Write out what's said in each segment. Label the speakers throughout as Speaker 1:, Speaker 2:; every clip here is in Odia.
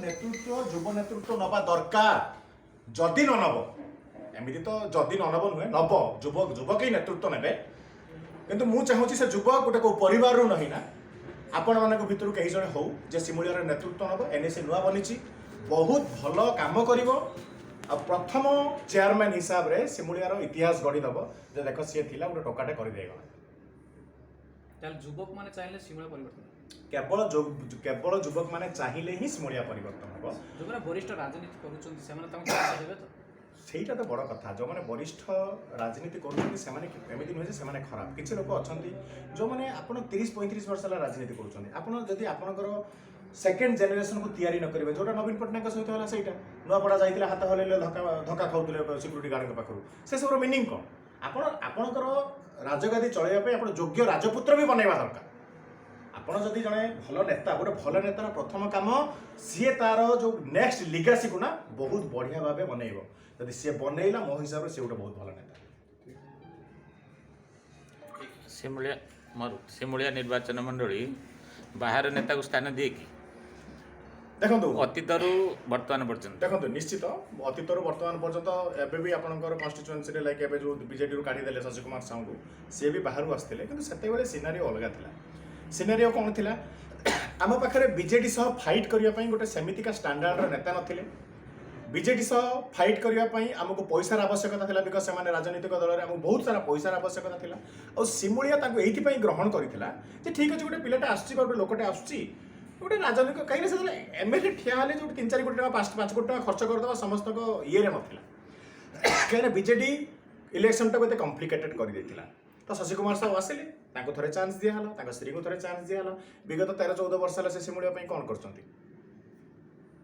Speaker 1: ନେତୃତ୍ୱ, ଯୁବ ନେତୃତ୍ୱ ନେବା ଦରକାର। ଯଦି ନ ନେବ, ଏମିତି ତ ଯଦି ନ ନେବ ନୁହେଁ, ନବ। ଯୁବକ ହିଁ ନେତୃତ୍ୱ ନେବେ। କିନ୍ତୁ ମୁଁ ଚାହୁଁଛି ସେ ଯୁବକ ଗୋଟେ କୋଉ ପରିବାରରୁ ନାହିଁ ନା, ଆପଣମାନଙ୍କ ଭିତରୁ କେହି ଜଣେ ହଉ ଯେ ସିମୁଳିଆର ନେତୃତ୍ୱ ନେବ। ଏନ୍ଏସି ନୂଆ ବନିଛି, ବହୁତ ଭଲ କାମ କରିବ ଆଉ ପ୍ରଥମ ଚେୟାରମ୍ୟାନ୍ ହିସାବରେ ସିମୁଳିଆର ଇତିହାସ ଗଢ଼ିଦେବ ଯେ ଦେଖ, ସିଏ ଥିଲା, ଗୋଟେ ଟୋକାଟେ କରିଦେଇଗଲା।
Speaker 2: ତାହେଲେ ଯୁବକମାନେ ଚାହିଁଲେ ସିମୁଳିଆ ପରିବର୍ତ୍ତନ?
Speaker 1: କେବଳ ଯୁବକମାନେ ଚାହିଁଲେ ହିଁ ସିମୁଳିଆ ପରିବର୍ତ୍ତନ ହେବ।
Speaker 2: ଯେଉଁମାନେ ବରିଷ୍ଠ ରାଜନୀତି କରୁଛନ୍ତି, ସେମାନେ ତାଙ୍କୁ ଚାନ୍ସ ଦେବେ ତ?
Speaker 1: ସେଇଟା ତ ବଡ଼ କଥା। ଯେଉଁମାନେ ବରିଷ୍ଠ ରାଜନୀତି କରୁଛନ୍ତି, ସେମାନେ ଏମିତି ନୁହେଁ ଯେ ସେମାନେ ଖରାପ। କିଛି ଲୋକ ଅଛନ୍ତି ଯେଉଁମାନେ ଆପଣ 30-35 ବର୍ଷ ହେଲା ରାଜନୀତି କରୁଛନ୍ତି, ଆପଣ ଯଦି ଆପଣଙ୍କର ସେକେଣ୍ଡ ଜେନେରେସନକୁ ତିଆରି ନ କରିବେ, ଯେଉଁଟା ନବୀନ ପଟ୍ଟନାୟକଙ୍କ ସହିତ ହେଲା, ସେଇଟା ନୂଆପଡ଼ା ଯାଇଥିଲେ, ହାତ ହଲେଇଲେ, ଧକ୍କା ଧକ୍କା ଖାଉଥିଲେ ସିକ୍ୟୁରିଟି ଗାର୍ଡଙ୍କ ପାଖରୁ, ସେସବୁର ମିନିଂ କ'ଣ? ଆପଣ ଆପଣଙ୍କର ରାଜଗାଦି ଚଳେଇବା ପାଇଁ ଆପଣ ଯୋଗ୍ୟ ରାଜପୁତ୍ର ବି ବନେଇବା ଦରକାର। ଆପଣ ଯଦି ଜଣେ ଭଲ ନେତା, ଗୋଟେ ଭଲ ନେତାର ପ୍ରଥମ କାମ ସିଏ ତାର ଯୋଉ ନେକ୍ସଟ ଲିଗାସିକୁ ନା ବହୁତ ବଢ଼ିଆ ଭାବେ ବନେଇବ। ଯଦି ସିଏ ବନେଇଲା, ମୋ ହିସାବରେ ସିଏ ଗୋଟେ ବହୁତ ଭଲ ନେତା।
Speaker 3: ସିମୁଳିଆ, ମୋର ସିମୁଳିଆ ନିର୍ବାଚନ ମଣ୍ଡଳୀ ବାହାର ନେତାକୁ ସ୍ଥାନ ଦିଏ କି?
Speaker 1: ଦେଖନ୍ତୁ,
Speaker 3: ଅତୀତରୁ ବର୍ତ୍ତମାନ ପର୍ଯ୍ୟନ୍ତ।
Speaker 1: ଦେଖନ୍ତୁ, ନିଶ୍ଚିତ ଅତୀତରୁ ବର୍ତ୍ତମାନ ପର୍ଯ୍ୟନ୍ତ ଏବେ ବି ଆପଣଙ୍କର କନଷ୍ଟିଚୁଏନ୍ସିରେ, ଲାଇକ୍ ଏବେ ଯୋଉ ବିଜେଡିରୁ କାଢ଼ିଦେଲେ ଶଶି କୁମାର ସାହୁଙ୍କୁ, ସିଏ ବି ବାହାରୁ ଆସିଥିଲେ। କିନ୍ତୁ ସେତେବେଳେ ସିନାରିଓ ଅଲଗା ଥିଲା। ସିନାରିଓ କ'ଣ ଥିଲା? ଆମ ପାଖରେ ବିଜେଡି ସହ ଫାଇଟ୍ କରିବା ପାଇଁ ଗୋଟେ ସେମିତିକା ଷ୍ଟାଣ୍ଡାର୍ଡର ନେତା ନଥିଲେ। ବିଜେଡି ସହ ଫାଇଟ୍ କରିବା ପାଇଁ ଆମକୁ ପଇସାର ଆବଶ୍ୟକତା ଥିଲା, because ସେମାନେ ରାଜନୈତିକ ଦଳରେ ଆମକୁ ବହୁତ ସାରା ପଇସାର ଆବଶ୍ୟକତା ଥିଲା। ଆଉ ସିମୁଳିଆ ତାଙ୍କୁ ଏଇଥିପାଇଁ ଗ୍ରହଣ କରିଥିଲା ଯେ ଠିକ୍ ଅଛି, ଗୋଟେ ପିଲାଟା ଆସୁଛି ବା ଗୋଟେ ଲୋକଟେ ଆସୁଛି, ଗୋଟେ ରାଜନୈତିକ। କାହିଁକି ସେତେବେଳେ ଏମଏଲଏ ଠିଆ ହେଲେ ଯୋଉଠି 3-4 କୋଟି ଟଙ୍କା, 5-5 କୋଟି ଟଙ୍କା ଖର୍ଚ୍ଚ କରିଦେବା ସମସ୍ତଙ୍କ ଇଏରେ ନଥିଲା, କାହିଁକିନା ବିଜେଡି ଇଲେକ୍ସନଟାକୁ ଏତେ କମ୍ପ୍ଲିକେଟେଡ୍ କରିଦେଇଥିଲା। ତ ଶଶି କୁମାର ସାହୁ ଆସିଲେ, ତାଙ୍କୁ ଥରେ ଚାନ୍ସ ଦିଆହେଲା, ତାଙ୍କ ସ୍ତ୍ରୀଙ୍କୁ ଥରେ ଚାନ୍ସ ଦିଆହେଲା। ବିଗତ 13-14 ବର୍ଷ ହେଲା ସେ ସିମୁଳିଆ ପାଇଁ କ'ଣ କରୁଛନ୍ତି?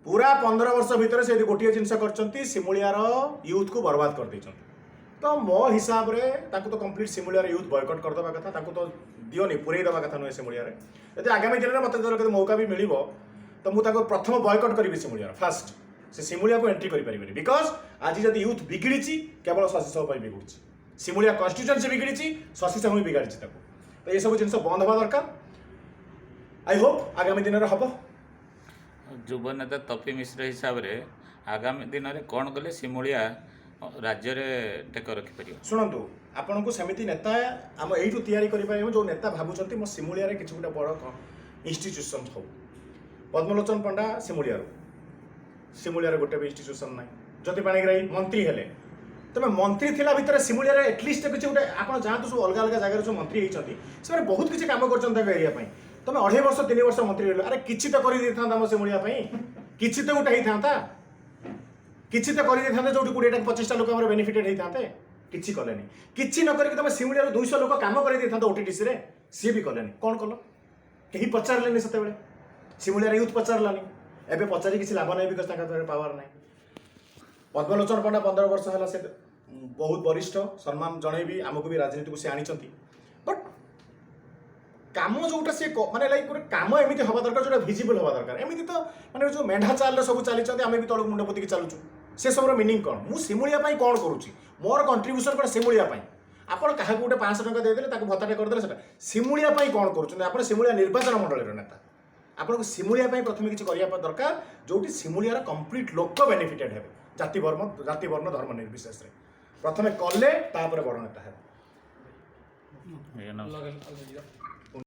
Speaker 1: ପୁରା 15 ବର୍ଷ ଭିତରେ ସେ ଗୋଟିଏ ଜିନିଷ କରିଛନ୍ତି, ସିମୁଳିଆର ୟୁଥକୁ ବର୍ବାଦ କରିଦେଇଛନ୍ତି। ତ ମୋ ହିସାବରେ ତାଙ୍କୁ ତ କମ୍ପ୍ଲିଟ୍ ସିମୁଳିଆର ୟୁଥ୍ ବୟକଟ୍ କରିଦେବା କଥା। ତାଙ୍କୁ ତ ଦିଅନି, ପୁରେଇ ଦେବା କଥା ନୁହେଁ ସିମୁଳିଆରେ। ଯଦି ଆଗାମୀ ଦିନରେ ମୋତେ ଯେତେବେଳେ କେବେ ମୌକା ବି ମିଳିବ, ତ ମୁଁ ତାକୁ ପ୍ରଥମ ବୟକଟ୍ କରିବି ସିମୁଳିଆର। ଫାଷ୍ଟ ସେ ସିମୁଳିଆକୁ ଏଣ୍ଟ୍ରି କରିପାରିବେନି, because ଆଜି ଯଦି ୟୁଥ୍ ବିଗିଡ଼ିଛି, କେବଳ ଶଶି ସାହୁ ପାଇଁ ବିଗିଡ଼ିଛି। ସିମୁଳିଆ କନଷ୍ଟିଚୁଏନ୍ସି ବିଗିଡ଼ିଛି, ଶଶି ସାହୁ ହିଁ ବିଗାଡ଼ିଛି ତାକୁ। ତ ଏସବୁ ଜିନିଷ ବନ୍ଦ ହେବା ଦରକାର। I Hope ଆଗାମୀ ଦିନରେ ହେବ।
Speaker 3: ଯୁବ ନେତା ତପି ମିଶ୍ର ହିସାବରେ ଆଗାମୀ ଦିନରେ କ'ଣ କଲେ ସିମୁଳିଆ ରାଜ୍ୟରେ ଟେକ ରଖିପାରିବ?
Speaker 1: ଶୁଣନ୍ତୁ, ଆପଣଙ୍କୁ ସେମିତି ନେତା ଆମ ଏଇଠୁ ତିଆରି କରିପାରିବ, ଯେଉଁ ନେତା ଭାବୁଛନ୍ତି ମୋ ସିମୁଳିଆରେ କିଛି ଗୋଟେ ବଡ଼ ଇନଷ୍ଟିଚ୍ୟୁସନ୍ ହଉ। ପଦ୍ମଲୋଚନ ପଣ୍ଡା ସିମୁଳିଆରୁ, ସିମୁଳିଆରେ ଗୋଟେ ବି ଇନଷ୍ଟିଚ୍ୟୁସନ୍ ନାହିଁ। ଜ୍ୟୋତି ପାଣିଗ୍ରାହୀ ମନ୍ତ୍ରୀ ହେଲେ, ତମେ ମନ୍ତ୍ରୀ ଥିଲା ଭିତରେ ସିମୁଳିଆରେ ଆଟଲିଷ୍ଟ କିଛି ଗୋଟେ, ଆପଣ ଯାଆନ୍ତୁ, ସବୁ ଅଲଗା ଅଲଗା ଜାଗାରେ ସବୁ ମନ୍ତ୍ରୀ ହେଇଛନ୍ତି, ସେମାନେ ବହୁତ କିଛି କାମ କରିଛନ୍ତି ତାଙ୍କ ଏରିଆ ପାଇଁ। ତମେ ଅଢ଼େଇ ବର୍ଷ, 3 ବର୍ଷ ମନ୍ତ୍ରୀ ରହିଲ, ଆରେ କିଛି ତ କରିଦେଇଥାନ୍ତା ଆମ ସିମୁଳିଆ ପାଇଁ। କିଛି ତ ଗୋଟେ ହେଇଥାନ୍ତା, କିଛି ତ କରିଦେଇଥାନ୍ତେ, ଯୋଉଠି 20ଟା 25ଟା ଲୋକ ଆମର ବେନିଫିଟେଡ୍ ହେଇଥାନ୍ତେ। କିଛି କଲେନି। କିଛି ନ କରିକି ତମେ ସିମୁଳିଆରୁ 200 ଲୋକ କାମ କରିଦେଇଥାନ୍ତ ଓଟିଡିସିରେ, ସିଏ ବି କଲେନି। କ'ଣ କଲ? କେହି ପଚାରିଲେନି ସେତେବେଳେ, ସିମୁଳିଆରେ ୟୁଥ୍ ପଚାରିଲାନି। ଏବେ ପଚାରି କିଛି ଲାଭ ନାହିଁ, because ତାଙ୍କ ପାଖରେ ପାୱାର ନାହିଁ। ପଦ୍ମଲୋଚନ ପଣ୍ଡା 15 ବର୍ଷ ହେଲା, ସେ ବହୁତ ବରିଷ୍ଠ, ସମ୍ମାନ ଜଣେଇବି, ଆମକୁ ବି ରାଜନୀତିକୁ ସେ ଆଣିଛନ୍ତି। ବଟ୍ କାମ ଯୋଉଟା ସିଏ ମାନେ ଲାଇକ୍ ଗୋଟେ କାମ ଏମିତି ହେବା ଦରକାର ଯୋଉଟା ଭିଜିବଲ୍ ହେବା ଦରକାର। ଏମିତି ତ ମାନେ ଯୋଉ ମେଣ୍ଢା ଚାଲରେ ସବୁ ଚାଲିଛନ୍ତି, ଆମେ ବି ତଳକୁ ମୁଣ୍ଡ ପୋତିକି ଚାଲୁଛୁ, ସେସବୁର ମିନିଂ କ'ଣ? ମୁଁ ସିମୁଳିଆ ପାଇଁ କ'ଣ କରୁଛି? ମୋର କଣ୍ଟ୍ରିବ୍ୟୁସନ୍ କ'ଣ ସିମୁଳିଆ ପାଇଁ? ଆପଣ କାହାକୁ ଗୋଟେ 500 ଟଙ୍କା ଦେଇଦେଲେ, ତାକୁ ଭତ୍ତାଟେ କରିଦେଲେ, ସେଟା ସିମୁଳିଆ ପାଇଁ କ'ଣ କରୁଛନ୍ତି ଆପଣ? ସିମୁଳିଆ ନିର୍ବାଚନ ମଣ୍ଡଳୀର ନେତା, ଆପଣଙ୍କୁ ସିମୁଳିଆ ପାଇଁ ପ୍ରଥମେ କିଛି କରିବା ଦରକାର, ଯୋଉଠି ସିମୁଳିଆର କମ୍ପ୍ଲିଟ୍ ଲୋକ ବେନିଫିଟେଡ୍ ହେବେ, ଜାତି ବର୍ଣ୍ଣ ଧର୍ମ ନିର୍ବିଶେଷରେ। ପ୍ରଥମେ କଲେ ତାପରେ ବଡ଼ ନେତା ହେବେ।
Speaker 3: ଆଜ୍ଞା, ନମସ୍କାର।
Speaker 2: ଲଗେଇ ଅଲଗା ଯିବା।